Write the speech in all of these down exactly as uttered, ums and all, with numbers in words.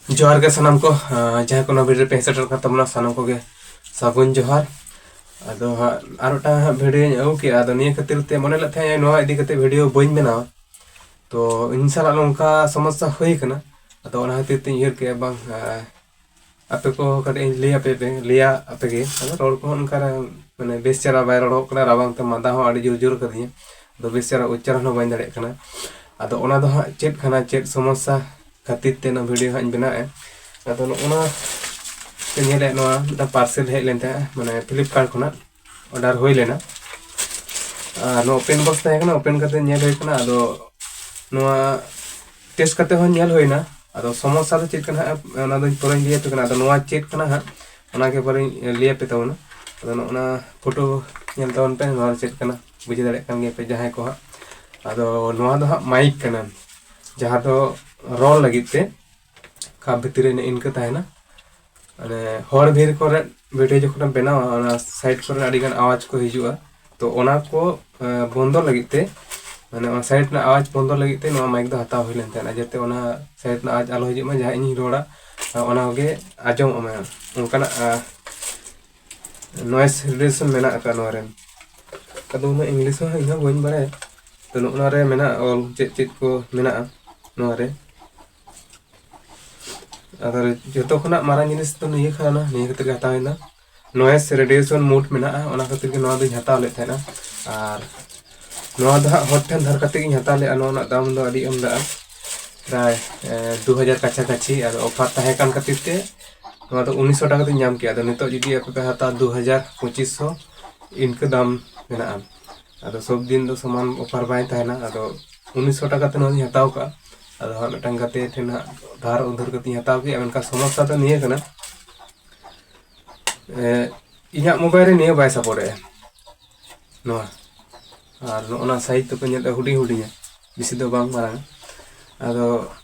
ᱡᱚᱦᱟᱨ ᱜᱮ ᱥᱟᱱᱟᱢ ᱠᱚ, ᱟᱸ, ᱡᱟᱦᱟᱸᱭ ᱠᱚ ᱱᱚᱣᱟ ᱵᱷᱤᱰᱤᱭᱳ ᱨᱮᱯᱮ ᱦᱮᱡ ᱥᱮᱴᱮᱨ ᱠᱟᱱ ᱛᱟᱵᱚᱱᱟ, ᱥᱟᱱᱟᱢ ᱠᱚᱜᱮ ᱥᱟᱹᱜᱩᱱ ᱡᱚᱦᱟᱨ᱾ ᱟᱫᱚ ᱦᱟᱸᱜ ᱟᱨ ᱢᱤᱫᱴᱟᱝ ᱦᱟᱸᱜ ᱵᱷᱤᱰᱤᱭᱳᱧ ᱟᱹᱜᱩ ᱠᱮᱜᱼᱟ᱾ ᱟᱫᱚ ᱱᱤᱭᱟᱹ ᱠᱷᱟᱹᱛᱤᱨ ᱛᱮ ᱢᱚᱱᱮ ᱞᱮᱫ ᱛᱟᱦᱮᱸᱫ ᱱᱚᱣᱟ ᱤᱫᱤ ᱠᱟᱛᱮ ᱵᱷᱤᱰᱤᱭᱳ ᱵᱟᱹᱧ ᱵᱮᱱᱟᱣᱟ, ᱛᱚ ᱤᱧ ᱥᱟᱞᱟᱜ ᱱᱚᱝᱠᱟ ᱥᱚᱢᱚᱥᱥᱟ ᱦᱩᱭ ᱠᱟᱱᱟ᱾ ᱟᱫᱚ ᱚᱱᱟ ᱠᱷᱟᱹᱛᱤᱨ ᱛᱮᱧ ᱩᱭᱦᱟᱹᱨ ᱠᱮᱜᱼᱟ, ᱵᱟᱝ, ᱟᱸ, ᱟᱯᱮ ᱠᱚ ᱠᱟᱹᱴᱤᱡ ᱤᱧ ᱞᱟᱹᱭ ᱟᱯᱮ ᱯᱮ, ᱞᱟᱹᱭᱟ ᱟᱯᱮ ᱜᱮ᱾ ᱟᱫᱚ ᱨᱚᱲ ᱠᱚᱦᱚᱸ ᱚᱱᱠᱟ ᱨᱮ, ᱢᱟᱱᱮ, ᱵᱮᱥ ᱪᱮᱦᱨᱟ ᱵᱟᱭ ᱨᱚᱲᱚᱜ ᱠᱟᱱᱟ, ᱨᱟᱵᱟᱝ ᱛᱮ ᱢᱟᱸᱫᱟ ᱦᱚᱸ ᱟᱹᱰᱤ ᱡᱳᱨ ᱡᱳᱨ ᱠᱟᱫᱤᱧᱟ᱾ ᱟᱫᱚ ᱵᱮᱥ ᱪᱮᱦᱨᱟ ᱩᱪᱪᱟᱨᱚᱱ ᱦᱚᱸ ᱵᱟᱹᱧ ᱫᱟᱲᱮᱭᱟᱜ ᱠᱟᱱᱟ᱾ ᱟᱫᱚ ᱚᱱᱟ ᱫᱚ ᱦᱟᱸᱜ ᱪᱮᱫ ᱠᱟᱱᱟ, ᱪᱮᱫ ᱥᱚᱢᱚᱥᱥᱟ ᱠᱷᱟᱹᱛᱤᱨ ᱛᱮ ᱱᱚᱣᱟ ᱵᱷᱤᱰᱤᱭᱳ ᱦᱟᱸᱜ ᱤᱧ ᱵᱮᱱᱟᱣᱮᱫᱼᱟ᱾ ᱟᱫᱚ ᱱᱚᱜᱼᱚ ᱱᱚᱣᱟ ᱯᱮ ᱧᱮᱞᱮᱫ, ᱱᱚᱣᱟ ᱢᱤᱫᱴᱟᱝ ᱯᱟᱨᱥᱮᱞ ᱦᱮᱡ ᱞᱮᱱ ᱛᱟᱦᱮᱸᱜᱼᱟ, ᱢᱟᱱᱮ, ᱯᱷᱤᱞᱤᱯᱠᱟᱨᱴ ᱠᱷᱚᱱᱟᱜ ᱚᱰᱟᱨ ᱦᱩᱭ ᱞᱮᱱᱟ᱾ ᱟᱨ ᱱᱚᱣᱟ ᱳᱯᱮᱱ ᱵᱚᱠᱥ ᱛᱟᱦᱮᱸ ᱠᱟᱱᱟ, ᱳᱯᱮᱱ ᱠᱟᱛᱮ ᱧᱮᱞ ᱦᱩᱭ ᱠᱟᱱᱟ᱾ ᱟᱫᱚ ᱱᱚᱣᱟ ᱴᱮᱥᱴ ᱠᱟᱛᱮ ᱦᱚᱸ ᱧᱮᱞ ᱦᱩᱭᱱᱟ᱾ ᱟᱫᱚ ᱥᱚᱢᱚᱥᱥᱟ ᱫᱚ ᱪᱮᱫ ᱠᱟᱱᱟ ᱦᱟᱸᱜ, ᱚᱱᱟ ᱫᱚᱧ ᱯᱚᱨᱮᱧ ᱞᱟᱹᱭ ᱟᱯᱮ ᱠᱟᱱᱟ᱾ ᱟᱫᱚ ᱱᱚᱣᱟ ᱪᱮᱫ ᱠᱟᱱᱟ ᱦᱟᱸᱜ, ᱚᱱᱟ ᱜᱮ ᱯᱚᱨᱮᱧ ᱞᱟᱹᱭ ᱟᱯᱮ ᱛᱟᱵᱚᱱᱟ᱾ ᱟᱫᱚ ᱱᱚᱜᱼᱚ ᱱᱟ ᱯᱷᱳᱴᱳ ᱧᱮᱞ ᱛᱟᱵᱚᱱ ᱯᱮ, ᱱᱚᱣᱟ ᱫᱚ ᱪᱮᱫ ᱠᱟᱱᱟ, ᱵᱩᱡᱷᱟᱹᱣ ᱫᱟᱲᱮᱭᱟᱜ ᱠᱟᱱ ᱜᱮᱭᱟ ᱯᱮ ᱡᱟᱦᱟᱸᱭ ᱠᱚ ᱦᱟᱸᱜ᱾ ᱟᱫᱚ ᱱᱚᱣᱟ ᱫᱚ ᱦᱟᱸᱜ ᱢᱟᱭᱤᱠ ᱠᱟᱱᱟ, ᱡᱟᱦᱟᱸ ᱫᱚ ᱨᱚᱲ ᱞᱟᱹᱜᱤᱫ ᱛᱮ ᱠᱟᱯ ᱵᱷᱤᱛᱤᱨ ᱨᱮ ᱤᱱᱠᱟᱹ ᱛᱟᱦᱮᱱᱟ᱾ ᱢᱟᱱᱮ, ᱦᱚᱲ ᱵᱷᱤᱲ ᱠᱚᱨᱮ ᱵᱷᱤᱰᱤᱭᱳ ᱡᱚᱠᱷᱚᱱᱮᱢ ᱵᱮᱱᱟᱣᱟ, ᱚᱱᱟ ᱥᱟᱭᱤᱰ ᱠᱚᱨᱮ ᱟᱹᱰᱤᱜᱟᱱ ᱟᱣᱟᱡᱽ ᱠᱚ ᱦᱤᱡᱩᱜᱼᱟ᱾ ᱛᱚ ᱚᱱᱟ ᱠᱚ, ᱮ, ᱵᱚᱱᱫᱚ ᱞᱟᱹᱜᱤᱫ ᱛᱮ, ᱢᱟᱱᱮ, ᱚᱱᱟ ᱥᱟᱭᱤᱰ ᱨᱮᱱᱟᱜ ᱟᱣᱟᱡᱽ ᱵᱚᱱᱫᱚ ᱞᱟᱹᱜᱤᱫ ᱛᱮ ᱱᱚᱣᱟ ᱢᱟᱭᱤᱠ ᱫᱚ ᱦᱟᱛᱟᱣ ᱦᱩᱭ ᱞᱮᱱ ᱛᱟᱦᱮᱸᱫ, ᱡᱟᱛᱮ ᱚᱱᱟ ᱥᱟᱭᱤᱰ ᱨᱮᱱᱟᱜ ᱟᱣᱟᱡᱽ ᱟᱞᱚ ᱦᱤᱡᱩᱜ ᱢᱟ, ᱡᱟᱦᱟᱸ ᱤᱧᱤᱧ ᱨᱚᱲᱟ, ᱚᱱᱟ ᱠᱚᱜᱮ ᱟᱸᱡᱚᱢᱚᱜ ᱢᱟ᱾ ᱚᱱᱠᱟᱱᱟᱜ, ᱟ, ᱱᱚᱭᱮᱥ ᱨᱮᱰᱤᱭᱮᱥᱚᱱ ᱢᱮᱱᱟᱜ ᱟᱠᱟᱫ ᱱᱚᱣᱟ ᱨᱮ᱾ ᱟᱫᱚ ᱩᱱᱟᱹᱜ ᱤᱝᱞᱤᱥ ᱦᱚᱸ ᱤᱧ ᱦᱚᱸ ᱵᱟᱹᱧ ᱵᱟᱲᱟᱭᱟ᱾ ᱛᱚ ᱱᱚᱜᱼᱚ ᱱᱚᱣᱟ ᱨᱮ ᱢᱮᱱᱟᱜᱼᱟ ᱚᱞ, ᱪᱮᱫ ᱪᱮᱫ ᱠᱚ ᱢᱮᱱᱟᱜᱼᱟ ᱱᱚᱣᱟ ᱨᱮ᱾ ᱟᱫᱚ ᱡᱚᱛᱚ ᱠᱷᱚᱱᱟᱜ ᱢᱟᱨᱟᱝ ᱡᱤᱱᱤᱥ ᱫᱚ ᱱᱤᱭᱟᱹ ᱠᱟᱱᱟ, ᱱᱤᱭᱟᱹ ᱠᱷᱟᱹᱛᱤᱨ ᱜᱮ ᱦᱟᱛᱟᱣ ᱦᱩᱭᱱᱟ᱾ ᱱᱚᱭᱮᱥ ᱨᱮᱰᱤᱭᱮᱥᱚᱱ ᱢᱩᱰ ᱢᱮᱱᱟᱜᱼᱟ, ᱚᱱᱟ ᱠᱷᱟᱹᱛᱤᱨ ᱜᱮ ᱱᱚᱣᱟ ᱫᱚᱧ ᱦᱟᱛᱟᱣ ᱞᱮᱫ ᱛᱟᱦᱮᱱᱟ᱾ ᱟᱨ ᱱᱚᱣᱟ ᱫᱚ ᱦᱟᱸᱜ ᱦᱚᱲ ᱴᱷᱮᱱ ᱫᱷᱟᱨ ᱠᱟᱛᱮ ᱜᱤᱧ ᱦᱟᱛᱟᱣ ᱞᱮᱫᱼᱟ᱾ ᱱᱚᱣᱟ ᱨᱮᱱᱟᱜ ᱫᱟᱢ ᱫᱚ ᱟᱹᱰᱤ ᱟᱢᱫᱟᱜᱼᱟ, ᱯᱨᱟᱭ, ᱮ, ᱫᱩ ᱦᱟᱡᱟᱨ ᱠᱟᱪᱷᱟ ᱠᱟᱪᱷᱤ᱾ ᱟᱫᱚ ᱚᱯᱷᱟᱨ ᱛᱟᱦᱮᱸ ᱠᱟᱱ ᱠᱷᱟᱹᱛᱤᱨ ᱛᱮ ᱱᱚᱣᱟ ᱫᱚ ᱩᱱᱤᱥᱥᱚ ᱴᱟᱠᱟ ᱛᱮᱧ ᱧᱟᱢ ᱠᱮᱜᱼᱟ᱾ ᱟᱫᱚ ᱱᱤᱛᱚᱜ ᱡᱩᱫᱤ ᱟᱯᱮ ᱯᱮ ᱦᱟᱛᱟᱣᱟ, ᱫᱩ ᱦᱟᱡᱟᱨ ᱯᱚᱸᱪᱤᱥ ᱥᱚ ᱤᱱᱠᱟᱹ ᱫᱟᱢ ᱢᱮᱱᱟᱜᱼᱟ᱾ ᱟᱫᱚ ᱥᱚᱵ ᱫᱤᱱ ᱫᱚ ᱥᱚᱢᱟᱱ ᱚᱯᱷᱟᱨ ᱵᱟᱭ ᱛᱟᱦᱮᱱᱟ᱾ ᱟᱫᱚ ᱩᱱᱤᱥᱥᱚ ᱴᱟᱠᱟ ᱛᱮ ᱱᱚᱣᱟ ᱫᱚᱧ ᱦᱟᱛᱟᱣ ᱠᱟᱜᱼᱟ᱾ ᱟᱫᱚ ᱦᱟᱸᱜ ᱢᱤᱫᱴᱟᱝ ᱜᱟᱛᱮ ᱴᱷᱮᱱ ᱦᱟᱸᱜ ᱫᱷᱟᱨ ᱩᱫᱷᱟᱹᱨ ᱠᱟᱛᱮᱧ ᱦᱟᱛᱟᱣ ᱠᱮᱜᱼᱟ᱾ ᱢᱮᱱᱠᱷᱟᱱ ᱥᱚᱢᱚᱥᱥᱟ ᱫᱚ ᱱᱤᱭᱟᱹ ᱠᱟᱱᱟ, ᱮ, ᱤᱧᱟᱹᱜ ᱢᱳᱵᱟᱭᱤᱞ ᱨᱮ ᱱᱤᱭᱟᱹ ᱵᱟᱭ ᱥᱟᱯᱳᱨᱴᱮᱜᱼᱟ, ᱱᱚᱣᱟ᱾ ᱟᱨ ᱱᱚᱜᱼᱚ ᱱᱟ ᱥᱟᱭᱤᱡᱽ ᱫᱚᱯᱮ ᱧᱮᱞᱮᱫᱼᱟ, ᱦᱩᱰᱤᱧ ᱦᱩᱰᱤᱧᱟ, ᱵᱮᱥᱤ ᱫᱚ ᱵᱟᱝ ᱢᱟᱨᱟᱝᱟ᱾ ᱟᱫᱚ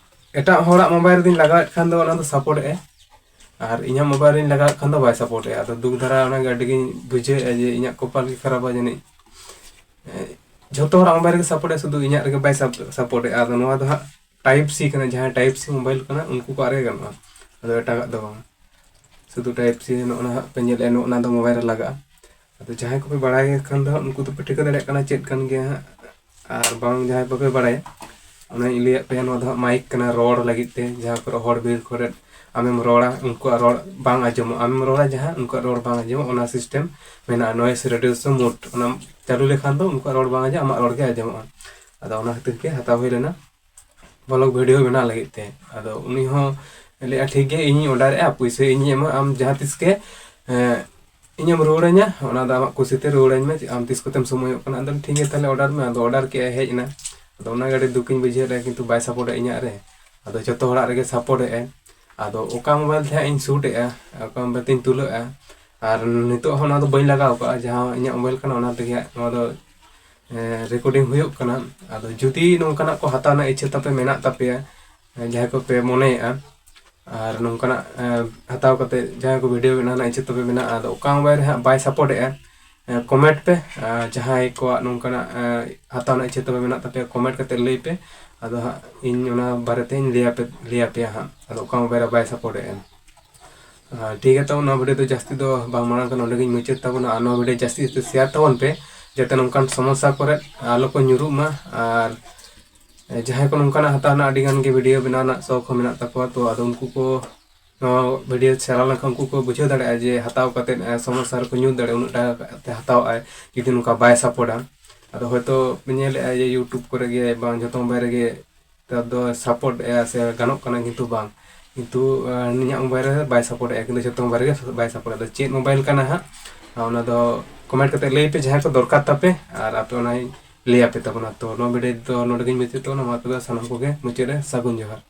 ᱮᱴᱟᱜ ᱦᱚᱲᱟᱜ ᱢᱳᱵᱟᱭᱤᱞ ᱨᱮᱫᱚᱧ ᱞᱟᱜᱟᱣᱮᱫ ᱠᱷᱟᱱ ᱫᱚ ᱚᱱᱟ ᱫᱚ ᱥᱟᱯᱳᱨᱴᱮᱜᱼᱟᱭ, ᱟᱨ ᱤᱧᱟᱹᱜ ᱢᱳᱵᱟᱭᱤᱞ ᱨᱤᱧ ᱞᱟᱜᱟᱣᱮᱫ ᱠᱷᱟᱱ ᱫᱚ ᱵᱟᱭ ᱥᱟᱯᱳᱨᱴᱮᱜᱼᱟ᱾ ᱟᱫᱚ ᱫᱩᱠ ᱫᱷᱟᱨᱟ ᱚᱱᱟᱜᱮ ᱟᱹᱰᱤ ᱜᱤᱧ ᱵᱩᱡᱷᱟᱹᱣᱮᱫᱼᱟ ᱡᱮ ᱤᱧᱟᱹᱜ ᱠᱚᱯᱟᱞ ᱜᱮ ᱠᱷᱟᱨᱟᱯᱟ ᱡᱟᱹᱱᱤᱡ᱾ ᱮ, ᱡᱷᱚᱛᱚ ᱦᱚᱲᱟᱜ ᱢᱳᱵᱟᱭᱤᱞ ᱨᱮᱜᱮ ᱥᱟᱯᱳᱨᱴᱮᱜᱼᱟ, ᱥᱩᱫᱷᱩ ᱤᱧᱟᱹᱜ ᱨᱮᱜᱮ ᱵᱟᱭ ᱥᱟᱯ-, ᱥᱟᱯᱳᱨᱴᱮᱜᱼᱟ᱾ ᱟᱫᱚ ᱱᱚᱣᱟ ᱫᱚ ᱦᱟᱸᱜ ᱴᱟᱭᱤᱯ ᱥᱤ ᱠᱟᱱᱟ, ᱡᱟᱦᱟᱸ ᱴᱟᱭᱤᱯ ᱥᱤ ᱢᱳᱵᱟᱭᱤᱞ ᱠᱟᱱᱟ, ᱩᱱᱠᱩ ᱠᱚᱣᱟᱜ ᱨᱮᱜᱮ ᱜᱟᱱᱚᱜᱼᱟ᱾ ᱟᱫᱚ ᱮᱴᱟᱜᱟᱜ ᱫᱚ ᱵᱟᱝ᱾ ᱥᱩᱫᱷᱩ ᱴᱟᱭᱤᱯ ᱥᱤ ᱱᱚᱜᱼᱚ ᱱᱟ ᱦᱟᱸᱜ ᱯᱮ ᱧᱮᱞᱮᱫᱼᱟ, ᱱᱚᱜᱼᱚ ᱱᱟ ᱫᱚ ᱢᱳᱵᱟᱭᱤᱞ ᱨᱮ ᱞᱟᱜᱟᱜᱼᱟ᱾ ᱟᱫᱚ ᱡᱟᱦᱟᱸᱭ ᱠᱚᱯᱮ ᱵᱟᱲᱟᱭ ᱠᱷᱟᱱ ᱫᱚ ᱦᱟᱸᱜ, ᱩᱱᱠᱩ ᱫᱚᱯᱮ ᱴᱷᱤᱠᱟᱹ ᱫᱟᱲᱮᱭᱟᱜ ᱠᱟᱱᱟ ᱪᱮᱫ ᱠᱟᱱ ᱜᱮᱭᱟ ᱦᱟᱸᱜ᱾ ᱟᱨ ᱵᱟᱝ ᱡᱟᱦᱟᱸᱭ ᱵᱟᱯᱮ ᱵᱟᱲᱟᱭᱟ, ᱚᱱᱟᱧ ᱞᱟᱹᱭᱟᱫ ᱯᱮᱭᱟ, ᱱᱚᱣᱟ ᱫᱚ ᱦᱟᱸᱜ ᱢᱟᱭᱤᱠ ᱠᱟᱱᱟ ᱨᱚᱲ ᱞᱟᱹᱜᱤᱫ ᱛᱮ᱾ ᱡᱟᱦᱟᱸ ᱠᱚᱨᱮ ᱦᱚᱲ ᱵᱤᱨ ᱠᱚᱨᱮ ᱟᱢᱮᱢ ᱨᱚᱲᱟ, ᱩᱱᱠᱩᱣᱟᱜ ᱨᱚᱲ ᱵᱟᱝ ᱟᱸᱡᱚᱢᱚᱜᱼᱟ, ᱟᱢᱮᱢ ᱨᱚᱲᱟ ᱡᱟᱦᱟᱸ, ᱩᱱᱠᱩᱣᱟᱜ ᱨᱚᱲ ᱵᱟᱝ ᱟᱸᱡᱚᱢᱚᱜᱼᱟ, ᱚᱱᱟ ᱥᱤᱥᱴᱮᱢ ᱢᱮᱱᱟᱜᱼᱟ, noise reduction mode᱾ ᱚᱱᱟᱢ ᱪᱟᱹᱞᱩ ᱞᱮᱠᱷᱟᱱ ᱫᱚ ᱩᱱᱠᱩᱣᱟᱜ ᱨᱚᱲ ᱵᱟᱝ ᱟᱸᱡᱚᱢᱚᱜᱼᱟ, ᱟᱢᱟᱜ ᱨᱚᱲ ᱜᱮ ᱟᱸᱡᱚᱢᱚᱜᱼᱟ᱾ ᱟᱫᱚ ᱚᱱᱟ ᱠᱷᱟᱹᱛᱤᱨ ᱜᱮ ᱦᱟᱛᱟᱣ ᱦᱩᱭ ᱞᱮᱱᱟ, ᱵᱷᱞᱚᱜ ᱵᱷᱤᱰᱤᱭᱳ ᱵᱮᱱᱟᱣ ᱞᱟᱹᱜᱤᱫ ᱛᱮ᱾ ᱟᱫᱚ ᱩᱱᱤ ᱦᱚᱸ ᱞᱟᱹᱭᱮᱫᱼᱟ, "ᱴᱷᱤᱠ ᱜᱮᱭᱟ, ᱤᱧᱤᱧ ᱚᱰᱟᱨᱮᱫᱼᱟ, ᱯᱩᱭᱥᱟᱹ ᱤᱧᱤᱧ ᱮᱢᱟ, ᱟᱢ ᱡᱟᱦᱟᱸ ᱛᱤᱥ ᱜᱮ, ᱮᱸ, ᱤᱧᱮᱢ ᱨᱩᱣᱟᱹᱲᱟᱹᱧᱟ, ᱚᱱᱟ ᱫᱚ ᱟᱢᱟᱜ ᱠᱩᱥᱤᱛᱮ ᱨᱩᱣᱟᱹᱲᱟᱹᱧ ᱢᱮ, ᱟᱢ ᱛᱤᱥ ᱠᱚᱛᱮᱢ ᱥᱚᱢᱚᱭᱚᱜ ᱠᱟᱱᱟ?" ᱟᱫᱚ ᱴᱷᱤᱠ ᱜᱮᱭᱟ, ᱛᱟᱦᱞᱮ ᱚᱰᱟᱨ ᱢᱮ᱾ ᱟᱫᱚ ᱚᱰᱟᱨ ᱠᱮᱫᱼᱟᱭ, ᱦᱮᱡ ᱮᱱᱟ᱾ ᱟᱫᱚ ᱚᱱᱟ ᱜᱮ ᱟᱹᱰᱤ ᱫᱩᱠᱤᱧ ᱵᱩᱡᱷᱟᱹᱣᱮᱫᱼᱟ, ᱠᱤᱱᱛᱩ ᱵᱟᱭ ᱥᱟᱯᱳᱨᱴᱮᱫᱼᱟ ᱤᱧᱟᱹᱜ ᱨᱮ᱾ ᱟᱫᱚ ᱡᱚᱛᱚ ᱦᱚᱲᱟᱜ ᱨᱮᱜᱮ ᱥᱟᱯᱳᱨᱴᱮᱫᱼᱟᱭ᱾ ᱟᱫᱚ ᱚᱠᱟ ᱢᱳᱵᱟᱭᱤᱞ ᱛᱮ ᱦᱟᱸᱜ ᱤᱧ ᱥᱩᱴᱮᱫᱼᱟ, ᱚᱠᱟ ᱢᱳᱵᱟᱭᱤᱞ ᱛᱤᱧ ᱛᱩᱞᱟᱹᱜᱼᱟ, ᱟᱨ ᱱᱤᱛᱚᱜ ᱦᱚᱸ ᱱᱚᱣᱟ ᱫᱚ ᱵᱟᱹᱧ ᱞᱟᱜᱟᱣ ᱠᱟᱜᱼᱟ, ᱡᱟᱦᱟᱸ ᱤᱧᱟᱹᱜ ᱢᱳᱵᱟᱭᱤᱞ ᱠᱟᱱᱟ, ᱚᱱᱟ ᱛᱮᱜᱮ ᱦᱟᱸᱜ ᱱᱚᱣᱟ ᱫᱚ ᱨᱮᱠᱚᱨᱰᱤᱝ ᱦᱩᱭᱩᱜ ᱠᱟᱱᱟ᱾ ᱟᱫᱚ ᱡᱩᱫᱤ ᱱᱚᱝᱠᱟᱱᱟᱜ ᱠᱚ ᱦᱟᱛᱟᱣ ᱨᱮᱱᱟᱜ ᱤᱪᱪᱷᱟᱹ ᱛᱟᱯᱮ ᱢᱮᱱᱟᱜ ᱛᱟᱯᱮᱭᱟ, ᱡᱟᱦᱟᱸᱭ ᱠᱚᱯᱮ ᱢᱚᱱᱮᱭᱮᱫᱼᱟ, ᱟᱨ ᱱᱚᱝᱠᱟᱱᱟᱜ, ᱮ, ᱦᱟᱛᱟᱣ ᱠᱟᱛᱮ ᱡᱟᱦᱟᱸᱭ ᱠᱚ ᱵᱷᱤᱰᱤᱭᱳ ᱵᱮᱱᱟᱣ ᱨᱮᱱᱟᱜ ᱤᱪᱪᱷᱟᱹ ᱛᱟᱯᱮ ᱢᱮᱱᱟᱜᱼᱟ, ᱟᱫᱚ ᱚᱠᱟ ᱢᱳᱵᱟᱭᱤᱞ ᱨᱮ ᱦᱟᱸᱜ ᱵᱟᱭ ᱥᱟᱯᱳᱨᱴᱮᱜᱼᱟ, ᱮ, ᱠᱚᱢᱮᱱᱴ ᱯᱮ᱾ ᱟᱨ ᱡᱟᱦᱟᱸᱭ ᱠᱚᱣᱟᱜ ᱱᱚᱝᱠᱟᱱᱟᱜ, ᱮ, ᱦᱟᱛᱟᱣ ᱨᱮᱱᱟᱜ ᱤᱪᱪᱷᱟᱹ ᱛᱟᱯᱮ ᱢᱮᱱᱟᱜ ᱛᱟᱯᱮᱭᱟ, ᱠᱚᱢᱮᱱᱴ ᱠᱟᱛᱮ ᱞᱟᱹᱭ ᱯᱮ᱾ ᱟᱫᱚ ᱦᱟᱸᱜ ᱤᱧ ᱚᱱᱟ ᱵᱟᱨᱮᱛᱮᱧ ᱞᱟᱹᱭᱟᱯᱮ, ᱞᱟᱹᱭᱟᱯᱮᱭᱟ ᱦᱟᱸᱜ, ᱟᱫᱚ ᱚᱠᱟ ᱢᱳᱵᱟᱭᱤᱞ ᱨᱮ ᱵᱟᱭ ᱥᱟᱯᱳᱨᱴᱮᱜᱼᱟ᱾ ᱟᱨ ᱴᱷᱤᱠ ᱜᱮᱭᱟ, ᱛᱟᱵᱚᱱ ᱱᱚᱣᱟ ᱵᱷᱤᱰᱤᱭᱳ ᱫᱚ ᱡᱟᱹᱥᱛᱤ ᱫᱚ ᱵᱟᱝ ᱢᱟᱲᱟᱝ ᱠᱟᱱᱟ, ᱚᱸᱰᱮ ᱜᱤᱧ ᱢᱩᱪᱟᱹᱫ ᱛᱟᱵᱚᱱᱟ᱾ ᱟᱨ ᱱᱚᱣᱟ ᱵᱷᱤᱰᱤᱭᱳ ᱡᱟᱹᱥᱛᱤ ᱡᱟᱹᱥᱛᱤ ᱥᱮᱭᱟᱨ ᱛᱟᱵᱚᱱ ᱯᱮ, ᱡᱟᱛᱮ ᱱᱚᱝᱠᱟᱱ ᱥᱚᱢᱚᱥᱥᱟ ᱠᱚᱨᱮ ᱟᱞᱚ ᱠᱚ ᱧᱩᱨᱩᱜ ᱢᱟ᱾ ᱟᱨ ᱡᱟᱦᱟᱸᱭ ᱠᱚ ᱱᱚᱝᱠᱟᱱᱟᱜ ᱦᱟᱛᱟᱣ ᱨᱮᱱᱟᱜ ᱟᱹᱰᱤ ᱜᱟᱱ ᱜᱮ ᱵᱷᱤᱰᱤᱭᱳ ᱵᱮᱱᱟᱣ ᱨᱮᱱᱟᱜ ᱥᱚᱠ ᱦᱚᱸ ᱢᱮᱱᱟᱜ ᱛᱟᱠᱚᱣᱟ, ᱛᱚ ᱟᱫᱚ ᱩᱱᱠᱩ ᱠᱚ ᱱᱚᱣᱟ ᱵᱷᱤᱰᱤᱭᱳ ᱪᱟᱞᱟᱣ ᱞᱮᱱᱠᱷᱟᱱ ᱩᱱᱠᱩ ᱠᱚ ᱵᱩᱡᱷᱟᱹᱣ ᱫᱟᱲᱮᱭᱟᱜᱼᱟ ᱡᱮ ᱦᱟᱛᱟᱣ ᱠᱟᱛᱮᱫ, ᱮ, ᱥᱚᱢᱚᱥᱥᱟ ᱨᱮᱠᱚ ᱧᱩᱨ ᱫᱟᱲᱮᱭᱟᱜᱼᱟ, ᱩᱱᱟᱹᱜ ᱴᱟᱠᱟ ᱠᱟᱛᱮ ᱦᱟᱛᱟᱣ ᱟᱭ ᱡᱩᱫᱤ ᱱᱚᱝᱠᱟ ᱵᱟᱭ ᱥᱟᱯᱳᱨᱴᱟ᱾ ᱟᱫᱚ ᱦᱚᱭᱛᱳ ᱯᱮ ᱧᱮᱞᱮᱫᱼᱟ ᱡᱮ YouTube ᱠᱚᱨᱮ ᱜᱮ ᱵᱟᱝ ᱡᱚᱛᱚ ᱢᱳᱵᱟᱭᱤᱞ ᱨᱮᱜᱮ ᱱᱮᱛᱟᱨ ᱫᱚ ᱥᱟᱯᱳᱨᱴ ᱮᱜᱼᱟ ᱥᱮ ᱜᱟᱱᱚᱜ ᱠᱟᱱᱟ, ᱠᱤᱱᱛᱩ ᱵᱟᱝ, ᱠᱤᱱᱛᱩ, ᱮ, ᱤᱧᱟᱹᱜ ᱢᱳᱵᱟᱭᱤᱞ ᱨᱮ ᱵᱟᱭ ᱥᱟᱯᱳᱨᱴ ᱮᱜᱼᱟ, ᱠᱤᱱᱛᱩ ᱡᱚᱛᱚ ᱢᱳᱵᱟᱭᱤᱞ ᱨᱮᱜᱮ ᱵᱟᱭ ᱥᱟᱯᱳᱨᱴ ᱮᱫᱟ᱾ ᱪᱮᱫ ᱢᱳᱵᱟᱭᱤᱞ ᱠᱟᱱᱟ ᱦᱟᱸᱜ, ᱚᱱᱟ ᱫᱚ ᱠᱚᱢᱮᱱᱴ ᱠᱟᱛᱮ ᱞᱟᱹᱭ ᱯᱮ ᱡᱟᱦᱟᱸᱭ ᱠᱚ ᱫᱚᱨᱠᱟᱨ ᱛᱟᱯᱮ, ᱟᱨ ᱟᱯᱮ ᱚᱱᱟᱧ ᱞᱟᱹᱭ ᱟᱯᱮ ᱛᱟᱵᱚᱱᱟ᱾ ᱛᱚ ᱱᱚᱣᱟ ᱵᱷᱤᱰᱤᱭᱳ ᱫᱚ ᱱᱚᱰᱮ ᱜᱤᱧ ᱢᱩᱪᱟᱹᱫ ᱛᱟᱵᱚᱱᱟ᱾ ᱢᱟ ᱛᱚᱵᱮ ᱥᱟᱱᱟᱢ ᱠᱚᱜᱮ ᱢᱩᱪᱟᱹᱫ ᱨᱮ ᱥᱟᱹᱜᱩᱱ ᱡᱚᱦᱟᱨ᱾